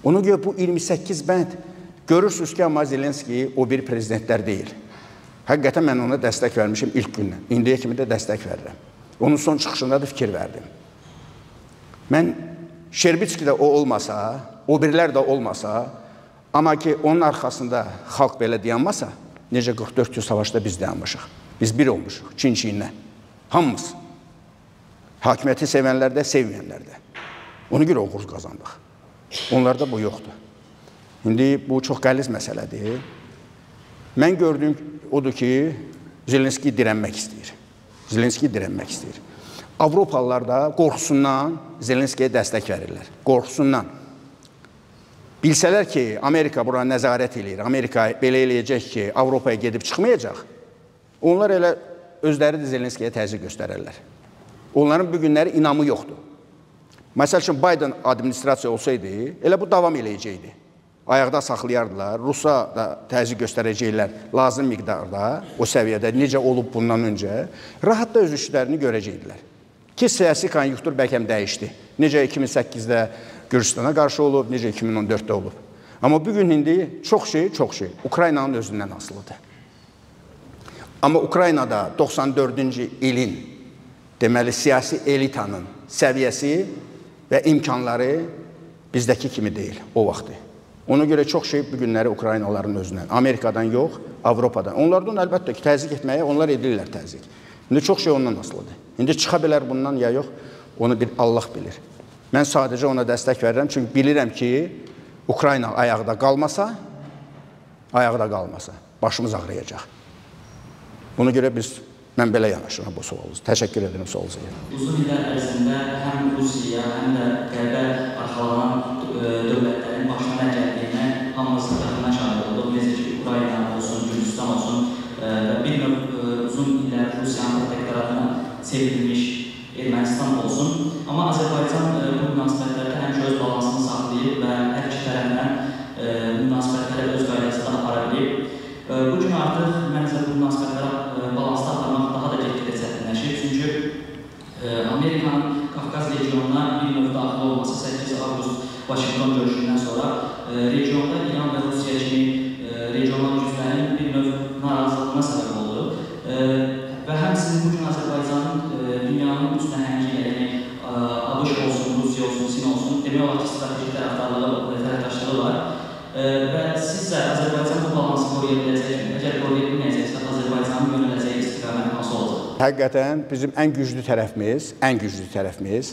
Ona görə bu 28 bənd görürsünüz ki, amma Zelenski o bir prezidentlər deyil. Həqiqətən mən ona dəstək vermişim ilk gündən. İndiyə kimi də dəstək verirəm. Onun son çıxışında da fikir verdim. Mən Şerbitski də o olmasa, o birilər də olmasa, amma ki, onun arxasında xalq belə dayanmasa, necə 44 gün savaşda biz dayanmışıq. Biz bir olmuşuq, çin-çininə. Hamımız. Hakimiyyəti sevənlər də, sevməyənlər də. Ona görə uğur qazandıq. Onlarda bu yoxdur. İndi bu çox qəliz məsələdir. Mən gördüyüm odur ki, Zelenski dirənmək istəyir. Zelenski dirənmək istəyir. Avropalılar da qorxusundan Zelenskiyə dəstək verirlər. Qorxusundan. Bilsələr ki, Amerika bura nəzarət eləyir, Amerika belə eləyəcək ki, Avropaya gedib çıxmayacaq, onlar elə özləri də Zelenskiyə təzyiq göstərərlər. Onların bu günləri inamı yoxdur. Məsəl üçün, Biden administrasiya olsaydı, elə bu davam eləyəcəkdi. Ayaqda saxlayardılar, Rusa da təzyiq göstərəcəklər lazım miqdarda, o səviyyədə necə olub bundan öncə, rahat da öz işlərini görəcəkdilər. Ki, siyasi konjunktur bəlkə dəyişdi. Necə 2008-də Gürcüstana qarşı olub, necə 2014-də olub. Amma bugün indi çox şey Ukraynanın özündən asılıdır. Amma Ukraynada 94-cü ilin, deməli, siyasi elitanın səviyyəsi və imkanları bizdəki kimi deyil o vaxtı. Ona görə çox şey bu günləri Ukraynaların özündən, Amerikadan yox, Avropadan. Onlardan əlbəttə ki, təzyiq etməyə onlar edirlər təzyiq. İndi çox şey ondan asılıdır. İndi çıxa bilər bundan ya yox, onu bir Allah bilir. Mən sadəcə ona dəstək verirəm, çünki bilirəm ki, Ukrayna ayaqda qalmasa, başımız ağrıyacaq. Buna görə mən belə yanaşıram bu sualınıza. Təşəkkür edirəm sualınıza. Uzun illər ərzində həm Rusiya, həm də Qərbə arxalanan dövlətlərin başına nə gəldiyinə hamımız yaxından şahid olduq. Necə ki, Ukrayna olsun, Gürcüstan olsun və bir növ uzun illər Rusiyanın protektoratına çevrilmiş Ermənistan olsun. Amma Azərbaycan bu münasibətlərdə həmişə öz balansını saxlayıb və hər iki tərəfdən münasibətləri öz qaydasında apara bilib. Bu gün artıq məncə bu münasibətləri balansda aparmaq daha da get-gedə çətinləşir. Çünki Amerikanın Qafqaz regionuna bir növ daxil olması 8 avqust Vaşinqton görüşündən sonra regionda İran və Rusiya kimi regional güclərin bir növ narazılığına səbəb oldu. Və həmçinin bu gün Azərbaycanın dünyanın üç nəhəngi ilə, yəni ABŞ olsun, Rusiya olsun, Çin olsun, demək olar ki, strateji tərəfdaşlığı var. Və sizcə Azərbaycan bu balansı qoruya biləcəkmi? Əgər qoruya bilməyəcəksə, Azərbaycanın yönələcəyi istiqamət hansı olacaq? Həqiqətən bizim ən güclü tərəfimiz,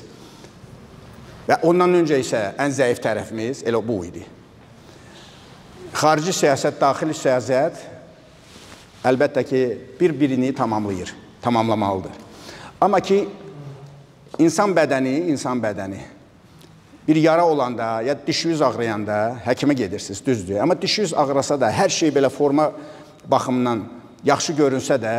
və ondan öncə isə ən zəif tərəfimiz elə bu idi. Xarici siyasət, daxili siyasət əlbəttə ki, bir-birini tamamlayır, tamamlamalıdır. Amma ki, insan bədəni bir yara olanda ya dişiniz ağrıyanda həkimə gedirsiniz, düzdür. Amma dişiniz ağrasa da, hər şey belə forma baxımından yaxşı görünsə də,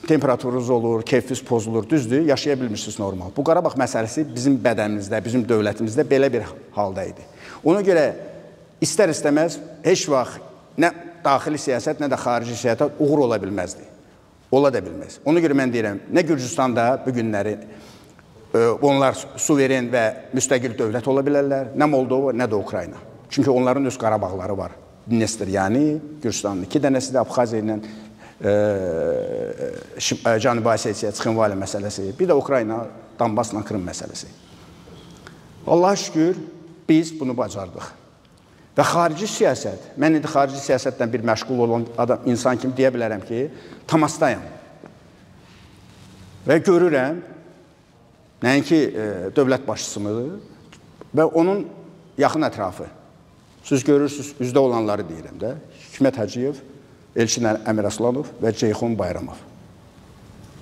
temperaturunuz olur, keyfiniz pozulur, düzdür, yaşaya bilmirsiniz normal. Bu Qarabağ məsələsi bizim bədənimizdə, bizim dövlətimizdə belə bir halda idi. Ona görə istər-istəməz heç vaxt nə daxili siyasət, nə də xarici siyasət uğur ola bilməzdi. Ola da bilməz. Ona görə mən deyirəm, nə Gürcüstanda bu günləri onlar suveren və müstəqil dövlət ola bilərlər, nə Moldova, nə də Ukrayna. Çünki onların öz Qarabağları var. Dnestr, yəni Gürcüstanın iki dənəsi də Abxaziya ilə Cənubi Osetiya, Çıxınvali məsələsi, bir də Ukrayna, Donbasla Krım məsələsi. Allaha şükür, biz bunu bacardıq. Və xarici siyasət, mən indi xarici siyasətdən bir məşğul olan adam, insan kimi deyə bilərəm ki, təmasdayam. Və görürəm, nəinki dövlət başçısını və onun yaxın ətrafı. Siz görürsünüz, üzdə olanları deyirəm də, Hikmət Hacıyev, Elçin Əmiraslanov və Ceyhun Bayramov.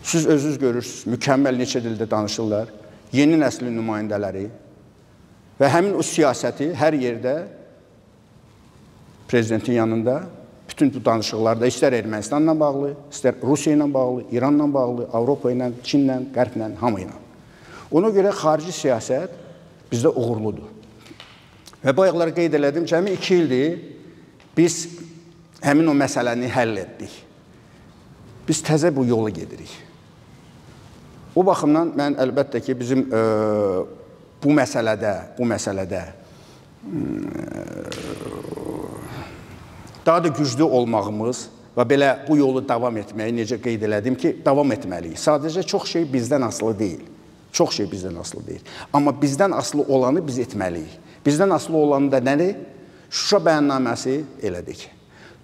Siz özünüz görürsünüz, mükəmməl neçə dildə danışırlar, yeni nəslin nümayəndələri və həmin o siyasəti hər yerdə prezidentin yanında bütün bu danışıqlarda istər Ermənistanla bağlı, istər Rusiya ilə bağlı, İranla bağlı, Avropa ilə, Çinlə, Qərblə, hamı ilə. Ona görə xarici siyasət bizdə uğurludur. Və bayaqları qeyd elədim, cəmi 2 ildir biz həmin o məsələni həll etdik. Biz təzə bu yola gedirik. O baxımdan mən əlbəttə ki, bizim bu məsələdə daha da güclü olmağımız və belə bu yolu davam etməyi necə qeyd elədim ki, davam etməliyik. Sadəcə çox şey bizdən asılı deyil. Çox şey bizdən asılı deyil. Amma bizdən asılı olanı biz etməliyik. Bizdən asılı olanı da nədir? Şuşa bəyannaməsi elədik.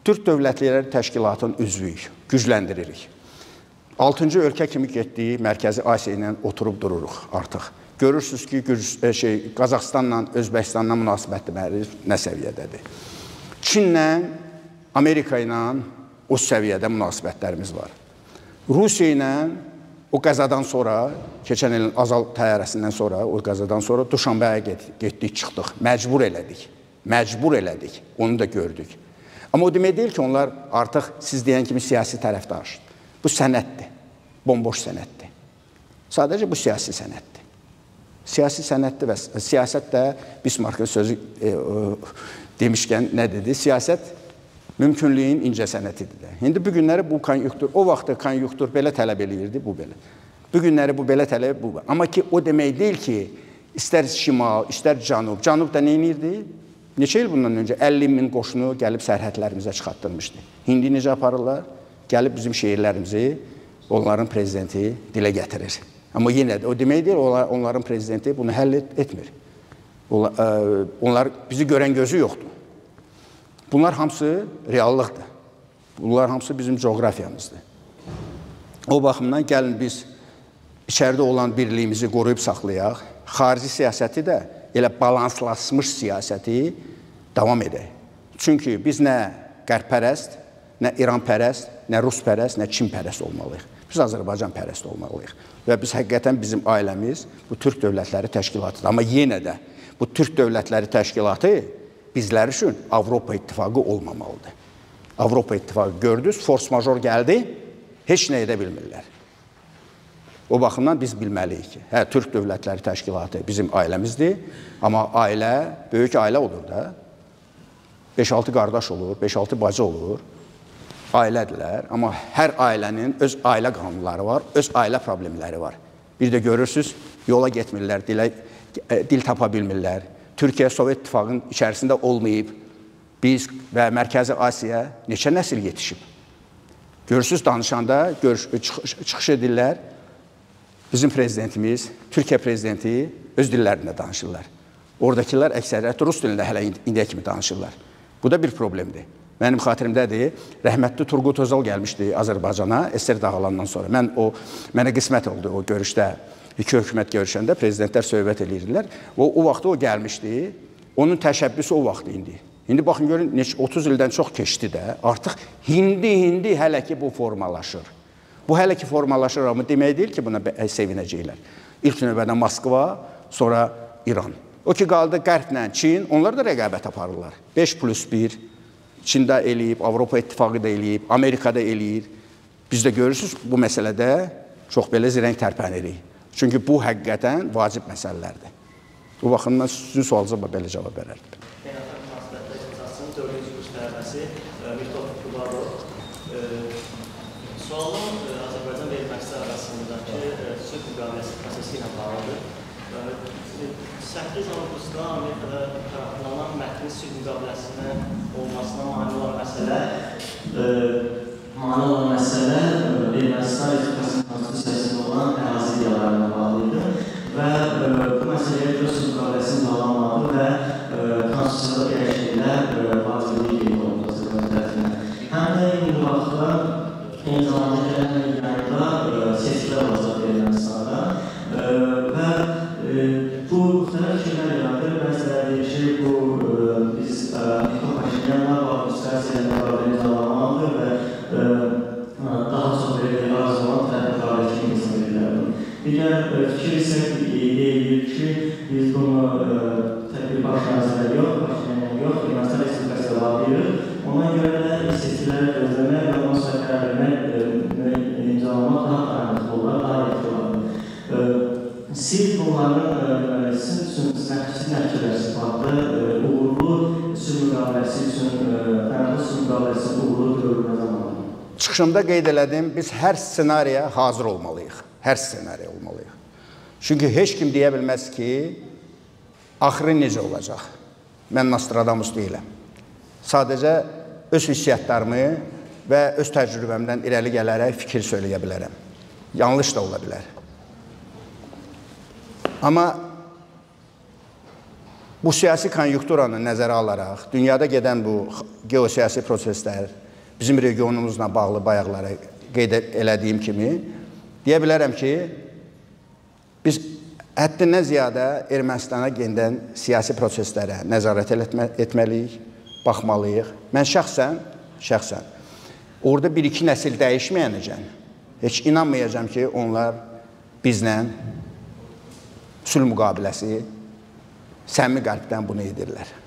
Türk Dövlətləri Təşkilatının üzvüyük, gücləndiririk. 6-cı ölkə kimi getdiyi Mərkəzi Asiya ilə oturub dururuq artıq. Görürsünüz ki, Qazaxıstanla, Özbəkistanla münasibətlərimiz nə səviyyədədir. Çinlə, Amerika ilə o səviyyədə münasibətlərimiz var. Rusiya ilə o qəzadan sonra, keçən ilin Azal təyyarəsindən sonra, o qəzadan sonra Duşanbəyə getdik, çıxdıq. Məcbur elədik. Məcbur elədik. Onu da gördük. Amma o demək deyil ki, onlar artıq siz deyən kimi siyasi tərəfdaş. Bu sənəddir. Bomboş sənəddir. Sadəcə bu siyasi sənəddir. Siyasi sənəddir və siyasət də Bismarckın sözü demişkən nə dedi? Siyasət mümkünlüyün incə sənətidir də. İndi bu günləri bu konjunktur, o vaxtda konjunktur belə tələb eləyirdi, bu belə. Bu günləri bu belə tələb, bu belə. Amma ki, o demək deyil ki, istər şimal, istər cənub. Cənub da nə edirdi? Neçə il bundan öncə 50 min qoşunu gəlib sərhədlərimizə çıxartdırmışdı. İndi necə aparırlar? Gəlib bizim şeirlərimizi onların prezidenti dilə gətirir. Amma yenə də o demək deyil, onların prezidenti bunu həll etmir. Onlar bizi görən gözü yoxdur. Bunlar hamısı reallıqdır. Bunlar hamısı bizim coğrafiyamızdır. O baxımdan gəlin biz içəridə olan birliyimizi qoruyub saxlayaq. Xarici siyasəti də elə balanslaşmış siyasəti davam edək. Çünki biz nə qərb-pərəst, nə İran-pərəst, nə Rus-pərəst, nə Çin-pərəst olmalıyıq. Biz Azərbaycan-pərəst olmalıyıq. Və biz həqiqətən bizim ailəmiz bu Türk Dövlətləri Təşkilatıdır. Amma yenə də bu Türk Dövlətləri Təşkilatı bizlər üçün Avropa İttifaqı olmamalıdır. Avropa İttifaqı gördünüz, force-major gəldi, heç nə edə bilmirlər. O baxımdan biz bilməliyik ki, hə, Türk Dövlətləri Təşkilatı bizim ailəmizdir, amma ailə, böyük ailə olur da. 5-6 qardaş olur, 5-6 bacı olur, ailədirlər. Amma hər ailənin öz ailə qanunları var, öz ailə problemləri var. Bir də görürsünüz, yola getmirlər, dil tapa bilmirlər. Türkiyə Sovet İttifaqının içərisində olmayıb, biz və Mərkəzi Asiya neçə nəsil yetişib. Görürsünüz, danışanda çıxış edirlər. Bizim prezidentimiz, Türkiyə prezidenti öz dillərində danışırlar. Oradakılar əksəriyyət rus dilində hələ indiyə kimi danışırlar. Bu da bir problemdir. Mənim xatirimdədir, rəhmətli Turqut Özal gəlmişdi Azərbaycana SSR dağılandan sonra. Mənə qismət oldu o görüşdə, iki hökumət görüşəndə prezidentlər söhbət eləyirdilər. O vaxtda o gəlmişdi, onun təşəbbüsü o vaxt indi. İndi baxın, görün, 30 ildən çox keçdi də, artıq hindi hələ ki bu formalaşır. Bu hələ ki formalaşır, amma demək deyil ki, buna sevinəcəklər. İlk növbədə Moskva, sonra İran. O ki qaldı Qərblə Çin, onlar da rəqabət aparırlar. 5+1, Çində eləyib, Avropa İttifaqı da eləyib, Amerika da eləyir. Biz də görürsünüz, bu məsələdə çox belə zirəng tərpənirik. Çünki bu həqiqətən vacib məsələlərdir. Bu baxımdan sizin sualınıza belə cavab verərdim. Beynəlxalq münasibətlər ixtisasının 4-cü kurs tələbəsi Miktor Kubarov. Sualım Azərbaycan və Ermənistan arasındakı sülh müqaviləsi prosesi ilə bağlıdır. 8 avqustda Amerikada tərəflanan mətnin sülh müqaviləsinə olmasına mane olan məsələ Ermənistan Respublikasının konstitusiyasında olan ərazi iddialarına bağlı idi və bu məsələyə görə sülh müqaviləsi imzalanmadı və konstitusiyada dəyişikliklər vacibliyi qeyd olundu Azərbaycan tərəfindən. Həm də eyni vaxtda eyni zamanda gələn il yayında seçkilər olacaq Ermənistanda və bu müxtəlif fikirlər yaradır. Bəziləri deyir ki, bu biz Nikol Paşinyanla və administrasiya ilə müqavilə imzalanmalıdır və daha çox belə bir arzu olan tərəf müqavilə kimi hesab edirlər bunu. Digər fikir isə deyilir ki, biz bunu tək bir baş nazirə yox, Paşinyanla yox, Ermənistan Respublikası ilə bağlayırıq. Ona görə də seçkiləri gözləmək və ondan sonra qərar vermək, imzalamaq daha dayanıqlı olar, daha etkili olar. Siz bunların sizin üçün nə fikirlərsiniz vardı? Uğurlu sülh müqaviləsi üçün, dayanıqlı sülh müqaviləsi uğurlu dövrü nə zamandır? Çıxışımda qeyd elədim, biz hər ssenariyə hazır olmalıyıq. Hər ssenariyə olmalıyıq. Çünki heç kim deyə bilməz ki, axırı necə olacaq? Mən Nostradamus deyiləm. Sadəcə öz hissiyyatlarımı və öz təcrübəmdən irəli gələrək fikir söyləyə bilərəm. Yanlış da ola bilər. Amma bu siyasi konjunkturanı nəzərə alaraq, dünyada gedən bu geosiyasi proseslər, bizim regionumuzla bağlı bayaqlara qeyd elədiyim kimi, deyə bilərəm ki, biz həddindən ziyadə Ermənistana gedən siyasi proseslərə nəzarət etməliyik, baxmalıyıq. Mən şəxsən, orada bir-iki nəsil dəyişməyənəcən, heç inanmayacağam ki, onlar bizlə sülh müqaviləsi səmimi qəlbdən bunu edirlər.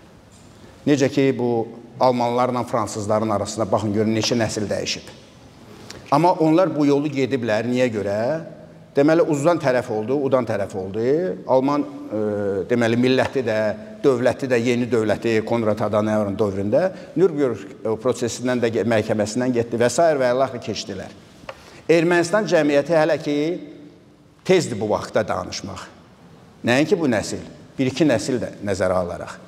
Necə ki, bu almanlarla fransızların arasında, baxın görün, neçə nəsil dəyişib. Amma onlar bu yolu gediblər. Niyə görə? Deməli, uzdan tərəf oldu, udan tərəf oldu. Alman, deməli, milləti də, dövləti də, yeni dövləti Konrad Adenauer'ın dövründə Nürnberg prosesindən də, məhkəməsindən getdi və s. və ilaxır keçdilər. Ermənistan cəmiyyəti hələ ki, tezdir bu vaxtda danışmaq. Nəinki bu nəsil, bir-iki nəsil də nəzərə alaraq.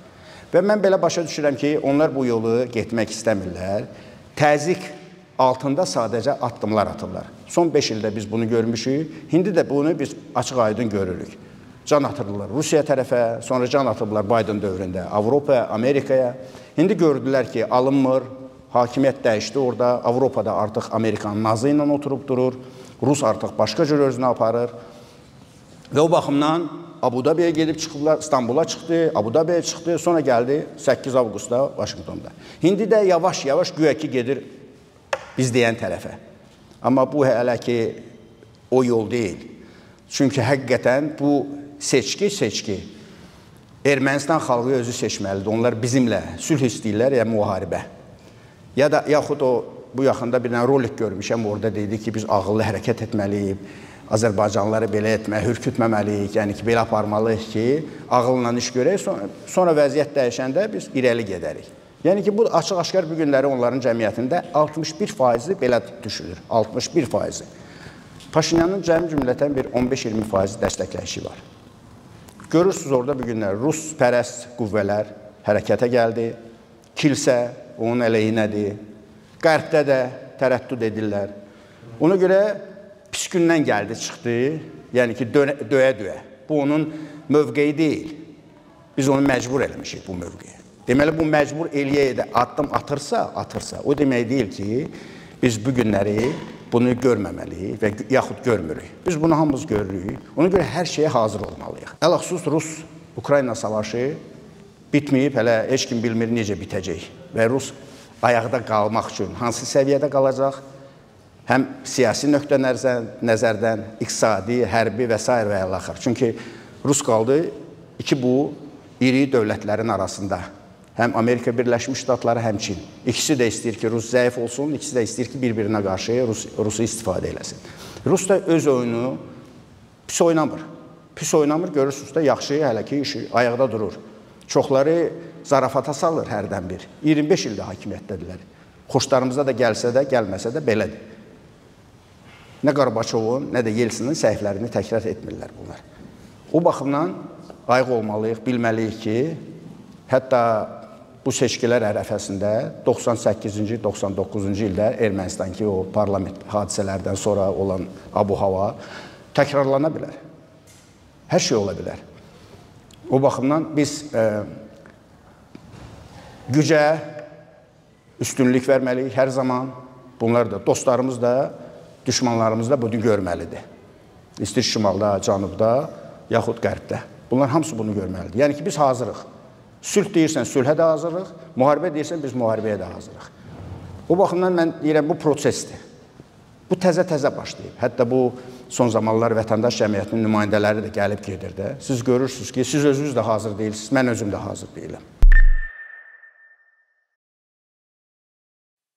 Və mən belə başa düşürəm ki, onlar bu yolu getmək istəmirlər. Təzyiq altında sadəcə addımlar atırlar. Son 5 ildə biz bunu görmüşük. İndi də bunu biz açıq-aydın görürük. Can atırdılar Rusiya tərəfə, sonra can atırdılar Biden dövründə Avropa, Amerikaya. İndi gördülər ki, alınmır, hakimiyyət dəyişdi orada. Avropada artıq Amerikanın nazı ilə oturub durur. Rus artıq başqa cür özünü aparır. Və o baxımdan Abu Dabi'yə gedib çıxıblar, İstanbula çıxdı, Abu Dabi'yə çıxdı, sonra gəldi 8 avqustda Vaşinqtonda. İndi də yavaş-yavaş güya ki gedir biz deyən tərəfə. Amma bu hələ ki o yol deyil. Çünki həqiqətən bu seçki Ermənistan xalqı özü seçməlidir. Onlar bizimlə sülh istəyirlər ya müharibə. Ya da yaxud o bu yaxında bir dənə rolik görmüşəm, orada dedi ki, biz ağıllı hərəkət etməliyik. Azərbaycanlıları belə etmək, hürkütməməliyik, yəni ki, belə aparmalıyıq ki, ağılla iş görək, sonra vəziyyət dəyişəndə biz irəli gedərik. Yəni ki, bu açıq-aşkar bu günləri onların cəmiyyətində 61% belə düşülür, 61%. Paşinyanın cəmi cümlətən bir 15-20% dəstəkləyişi var. Görürsünüz orada bu günlər rus pərəst qüvvələr hərəkətə gəldi, kilsə onun əleyhinədir, qərbdə də tərəddüd edirlər. Ona görə pis gündən gəldi, çıxdı, yəni ki, döyə-döyə. Bu onun mövqeyi deyil. Biz onu məcbur eləmişik bu mövqeyə. Deməli, bu məcbur eləyə də addım atırsa, o demək deyil ki, biz bu günləri bunu görməməliyik və yaxud görmürük. Biz bunu hamımız görürük. Ona görə hər şeyə hazır olmalıyıq. Ələxsus Rus-Ukrayna savaşı bitməyib, hələ heç kim bilmir necə bitəcək və Rus ayaqda qalmaq üçün hansı səviyyədə qalacaq? Həm siyasi nöqtə nəzərdən, iqtisadi, hərbi və s. və ilaxır. Çünki Rus qaldı iki bu iri dövlətlərin arasında. Həm Amerika Birləşmiş Ştatları, həm Çin. İkisi də istəyir ki, Rus zəif olsun, ikisi də istəyir ki, bir-birinə qarşı Rusu istifadə eləsin. Rus da öz oyunu pis oynamır. Pis oynamır, görürsünüz də yaxşı, hələ ki, işi ayaqda durur. Çoxları zarafata salır hərdən bir. 25 ildə hakimiyyətdədirlər. Xoşlarımıza da gəlsə də, gəlməsə də belədir. Nə Qarbaçovun, nə də Yeltsinin səhvlərini təkrar etmirlər bunlar. O baxımdan ayıq olmalıyıq, bilməliyik ki, hətta bu seçkilər ərəfəsində 98-ci, 99-cu ildə Ermənistanki o parlament hadisələrdən sonra olan abu-hava təkrarlana bilər. Hər şey ola bilər. O baxımdan biz gücə üstünlük verməliyik hər zaman. Bunlar da, dostlarımız da, düşmanlarımız da bunu görməlidir. İstəyir şimalda, cənubda, yaxud qərbdə. Bunlar hamısı bunu görməlidir. Yəni ki, biz hazırıq. Sülh deyirsən, sülhə də hazırıq. Müharibə deyirsən, biz müharibəyə də hazırıq. O baxımdan mən deyirəm, bu prosesdir. Bu təzə-təzə başlayıb. Hətta bu son zamanlar vətəndaş cəmiyyətinin nümayəndələri də gəlib gedir də. Siz görürsünüz ki, siz özünüz də hazır deyilsiniz, mən özüm də hazır deyiləm.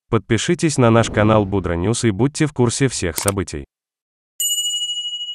Подпишитесь на наш канал Будра Ньюс и будьте в курсе всех событий.